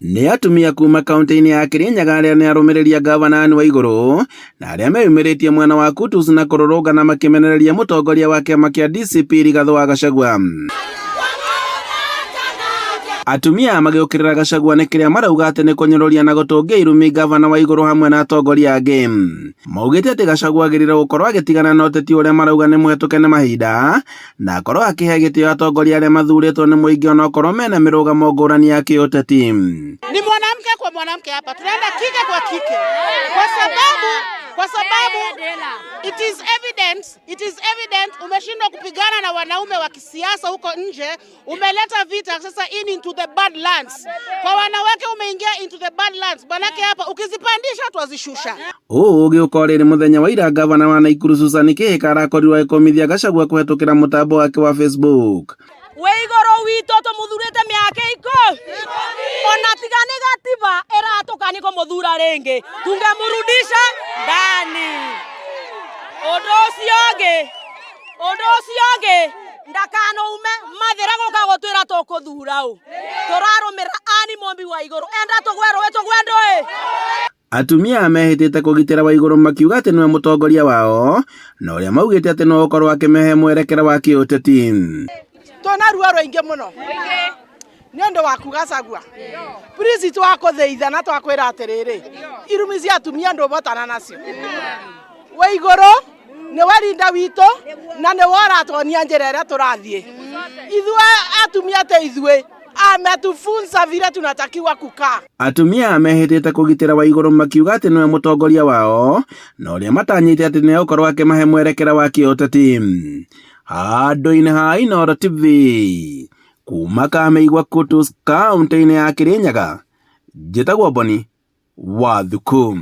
Nĩ atumia kuma kaunti-inĩ ya Kirinyaga arĩa nĩ arũmĩrĩri a ngavana Anne Waigũrũ na arĩa meyumĩrĩtie mwena wa Kutus na kũrũrũngana makĩmenereria mũtongoria wa kĩama kĩa DCP Rigathĩ wa Gachagua. Atumia magĩũkĩrĩra Gachagua nĩ kĩrĩa marauga atĩ nĩ kũnyũrũria na gũtũngia irumi ngavana Waigũrũ hamwe na atongoria angĩ. Maugĩte atĩ Gachagua agĩrĩirwo gũkorwo agĩtigana na ũteti ũrĩa marauga nĩ mũhetũke nĩ mahinda na akorwo akĩhe gĩtĩo atongoria arĩa mathurĩtwo nĩ mũingĩ onokorwo mena mĩrũgamo ngũrani ya kĩũteti. Ni mwanamke kwa mwanamke hapa, tunaenda kike kwa kike, kwa sababu kwa sababu it is evident umeshindwa kupigana na wanaume wa kisiasa huko nje, umeleta vita sasa into the badlands. Kwa wanawake umeingia into the badlands, manake hapa ukizipandisha twazishusha. Ũũ ũgĩũka o rĩrĩ mũthenya wa ira ngavana wa Naikuru Susan Kihika arakorirwo agĩkũmithia Gachagua kũhetũkĩra mũtambo wake wa Facebook. Wĩ igũrũ witũ tũmũthurĩte mĩaka 10 ona tiga nĩ gatiba ĩratũkani kũmũthura rĩngĩ tungemurudisha ndani. Ũndũ ũcio ũngĩ ndakanaume mathĩra gũka gũtwĩra tũkũthura ũ tũrarũmĩrĩra ani Mũmbi wa igũrũ enda tũgwe rũĩ tũgwe ndũĩ. Atumia mehĩtĩte kũgitĩra Waigũrũ makiuga atĩ nĩwe mũtongoria wao na ũrĩa maugĩte atĩ no ũkorwo akĩmehe mwerekera wa kĩũteti. Twĩna ruo rũingĩ mũno nĩ ũndũ waku Gachagua. Please, twakũthaitha na twakwĩra atĩrĩrĩ, irumi cia atumia ndũbotana nacio. Wĩ igũrũ nĩwe rinda witũ na nĩwe ũratuonia njĩra ĩrĩa tũrathiĩ. Ithuĩ atumia ta ithuĩ ametufunza vile tunatakiwa kukaa. Atumia mehĩtĩte kũgitĩra Waigũrũ makiuga atĩ nĩwe mũtongoria wao na ũrĩa matanyĩte atĩ nĩ egũkorwo akĩmahe mwerekera wa kĩũteti. Handũ-inĩ ha Inooro TV kuma Kamĩigua Kutus kaunti-inĩ ya Kirinyaga, njĩtagwo Boni wa Thuku.